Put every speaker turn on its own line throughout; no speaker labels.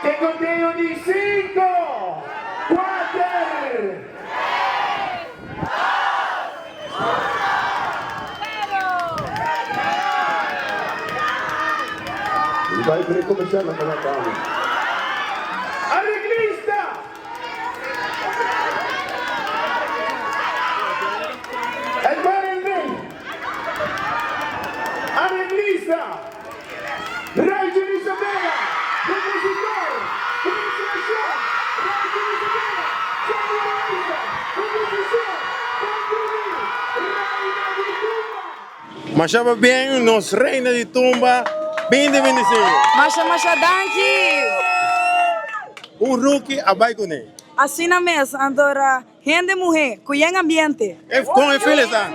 Te conteo di cinco, cuater.
Bai break comercial nan ta mata mi.
Areglista! Edgar Elvey. Areglista! Rachel Isabella. Compositor, Quincy Ashon. Rachel Isabella. Sandy Loaiza. Composicion, Concluí, Reina di Tumba.
Masha pabien nos Reina di Tumba 2025.
Masha masha danki.
Un rookie a bai kuné.
Asina mes, anto ora hende muhé ku yen ambiente.
Kon e feeling ta?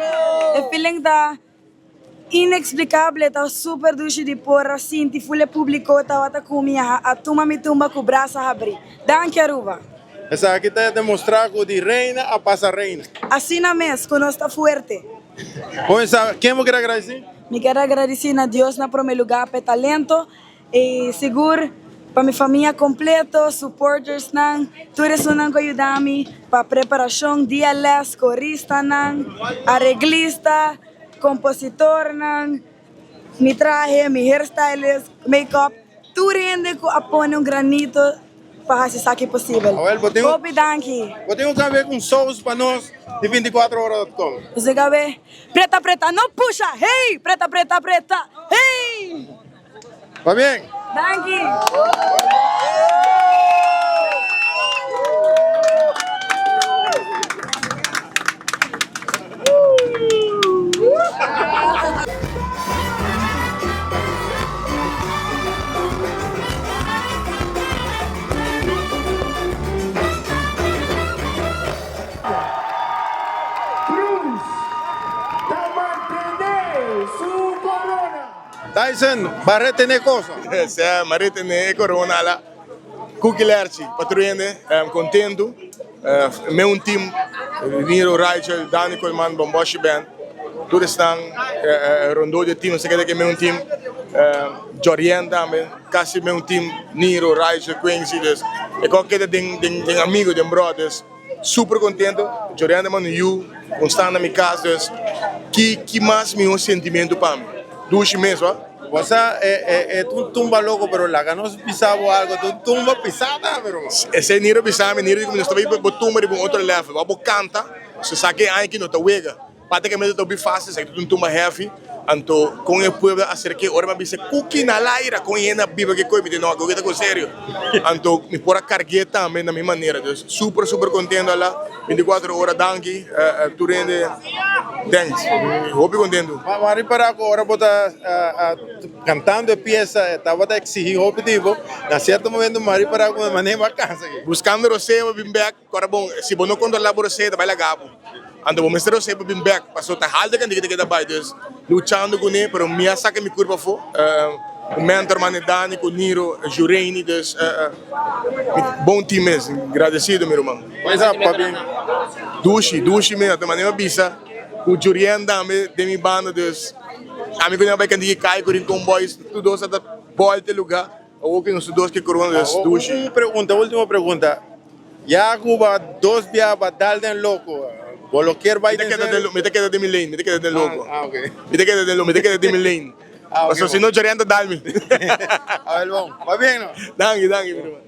E feeling ta inexplicable, ta super dushi di por a sinti ful e publico tabata ku mi a tuma mi tumba ku brasa habri. Danki Aruba.
Esaki ta demostra ku di reina a pasa reina.
Asina mes, ku nos ta fuerte.
Comenzá, ken bo kier agradeci?
Mi kier agradeci na Dios na prome lugar pa e talento y sigur pa mi famia completo, supportersnan, tur esunnan cu a yuda mi pa preparacion, dia les, coristanan, areglista, compositornan, mi trahe, mi hairstylist, make-up, tur hende cu a pone un granito pa hasi esaki posibel.
Awel, bo tin un.
Hopi danki.
Bo tin un kabe ku un sous pa nos di 24 ora dot com.
Nos tin kabe preta preta no pusha hey preta preta preta hey.
Pabien.
Danki.
Cruz ta mantené su corona.
Tyson, ba retené cosa.
Sè, m'a retené e corona ala. Cookie Lerchi, pa tur hende, kontentu. Me un team, Niro, Rachel, Dani Koeman, Bomboshi Band, tur esnan rondó di e team, esaki ta ke me un team. Jorien tambe, kasi me un team, Niro, Rachel, Quincy, dus e kòk keda den den amigo, den brothers. Super kontentu, Jorien ta manda un yu, un sta na mi kas, dus ki ki mas mihó sentimentu pa mi? Dushi mes, wa.
Bo sa e e ta un tumba loko pero laga nos bisa bo algo ta un tumba pisa tambe ruman.
Esei Niro bisa mi, Niro di ku mi nos ta bai bo tumba riba un otro level, wak bo kanta, so sa ke aña ki no ta wega. Prácticamente ta hopi fácil, esaki ta un tumba heavy, anto con e pueblo a acerqué, ora mi a bisa cuki na laira, con e hende a biba ke koe, mi di no, awe ta con serio, anto mi por a cargué tambe na mi manera, dus super super contento ala, 24 ora danki tur hende, thanks, hopi contento.
Ma ripara cu ora bo ta cantando e pieza e tabata exigi hopi di bo, na cierto momento mi a ripara cu mi manera bo a cansa aki.
Buscando Rosé pa bin bek. Ora bon, si bo no controla bo rosé ta bai laga bo. Anto bo mester rosé pa bin bek, paso ta halta kanti ki ta keda bai. Dus, luchando kuné, pero mi a saka mi kurpa afó. Un mentor mane Dani ku Niro, Jureini, dus bon team mes. Gradesido mi ruman.
What's up, papi?
Dushi, dushi mes. Anto mane mi a bisa ku Jurien tambe den mi banda, dus ami ku nan a bai kanti ki kai ku Rincon Boys, tur dos a ta bolta e luga. Awor ku nos tur dos ke corona, dus dushi.
Un pregunta, ultimo pregunta. Ya cu ba dos bia ba dal den loco, bo lo kier bay den serio?
Mi ta keda den mi lane, mi ta keda den loco.
Ah, ok.
Mi ta keda den loco, mi ta keda den mi lane.
Ah, ok.
Pasobra si no Jorian ta dal mi.
Awel bon, ba bien no?
Danki, danki mi ruman.